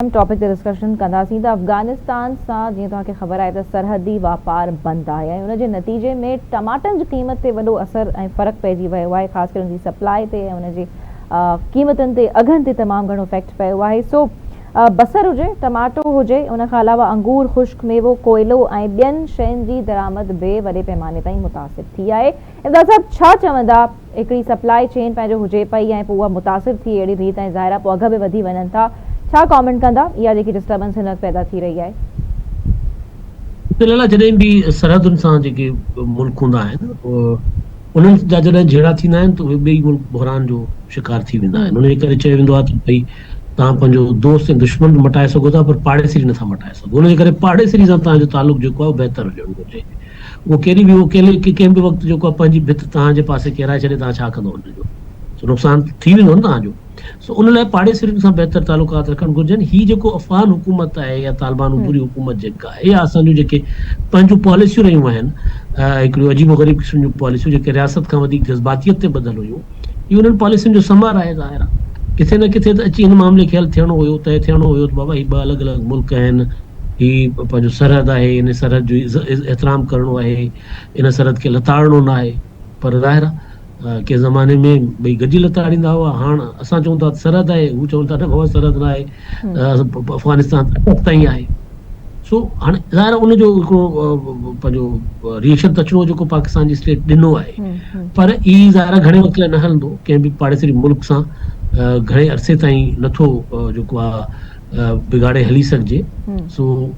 اهم ٽاپڪ تي ڊسڪشن ڪنداسين ته افغانستان سان جيئن توهان کي خبر آهي ته سرحدي واپار بند آهي ۽ ان جي نتيجي ۾ ٽماٽن جي قيمت تي وڏو اثر ۽ فرق پئجي ويو آهي خاص ڪري ان جي سپلاء تي ۽ ان جي قيمتن تي اگهن تي تمام گهڻو افيڪٽ پيو آهي سو بصر هجي ٽماٽو هجي ان کان علاوه انگور خشڪ ميوو ڪوئلو ۽ ٻين شين جي درآمد به وڏي پيماني تائين متاثر ٿي آهي امداد صاحب ڇا چوندا هڪڙي سپلائي چين پنهنجو هجي پئي ۽ پوء اها متاثر ٿئي اهڙي ريت ۽ ظاهر آهي پوء اگهه به وڌي وڃن ٿا ڇا ڪامينٽ ڪندا اها جيڪي ڊسٽربنس هن وقت پيدا ٿي رهي آهي. لالا جڏهن به سرحدن سان جيڪي ملڪ هوندا آهن انهن جا جڏهن جهيڙا ٿيندا آهن ته اهي ٻئي ملڪ بحران جو شڪار ٿي ويندا آهن ان جي ڪري چيو ويندو آهي ته ڀئي توهان پنهنجو دوست ۽ دشمن به مٽائي سگهو ٿا پر پاڙيسري نٿا مٽائي سگهو ان جي ڪري پاڙيسري سان توهان جو تعلق جيڪو آهي اهو بهتر هجڻ گهرجي اهو ڪيڏي به اهو ڪنهن به وقت جيڪو آهي پنهنجي ڀت توهان جي پاسي ڪيرائي ڇڏي توهان ڇا ڪندو ان جو سو نقصان ٿي ويندو نه توهان جو سو ان لاء پاڙيسرين سان بهتر تعلقات رکڻ گهرجن هي جيڪو افغان حڪومت آهي يا طالبان عبوري حڪومت جيڪا آهي يا اسان جون جيڪي پنهنجون پاليسيون رهيون آهن هڪڙيون عجيب و غريب قسم جون پاليسيون جيڪي رياست کان وڌيڪ جذباتيت تي ٻڌل هيون هي انهن پاليسين جو ثمر آهي ظاهر آهي ڪٿي نه ڪٿي ته اچي هن معاملي کي حل ٿيڻو هيو طئي ٿيڻو هيو ته بابا هي ٻه الڳ الڳ ملڪ آهن هي پنهنجو سرحد آهي ان سرحد جو احترام ڪرڻو آهي ان سرحد کي لتاڙڻو نه آهي پر ظاهر آهي ڪنهن زماني ۾ ٻئي گڏجي لتاڙيندا هئا هاڻ اسان چئون ٿا سرحد آهي هو چون ٿا نه بابا سرحد نه آهي افغانستان اٽڪ تائين آهي سو هاڻي ظاهر ان جو هڪڙو پنهنجو ريئيڪشن ته اچڻو جيڪو پاڪستان جي اسٽيٽ ڏنو آهي پر هي ظاهر گهڻي وقت لاء نه هلندو ڪنهن به پاڙيسري ملڪ سان گهڻي عرصي تائين نٿو جيڪو آهي بگاڙي هلي سگهجي سو.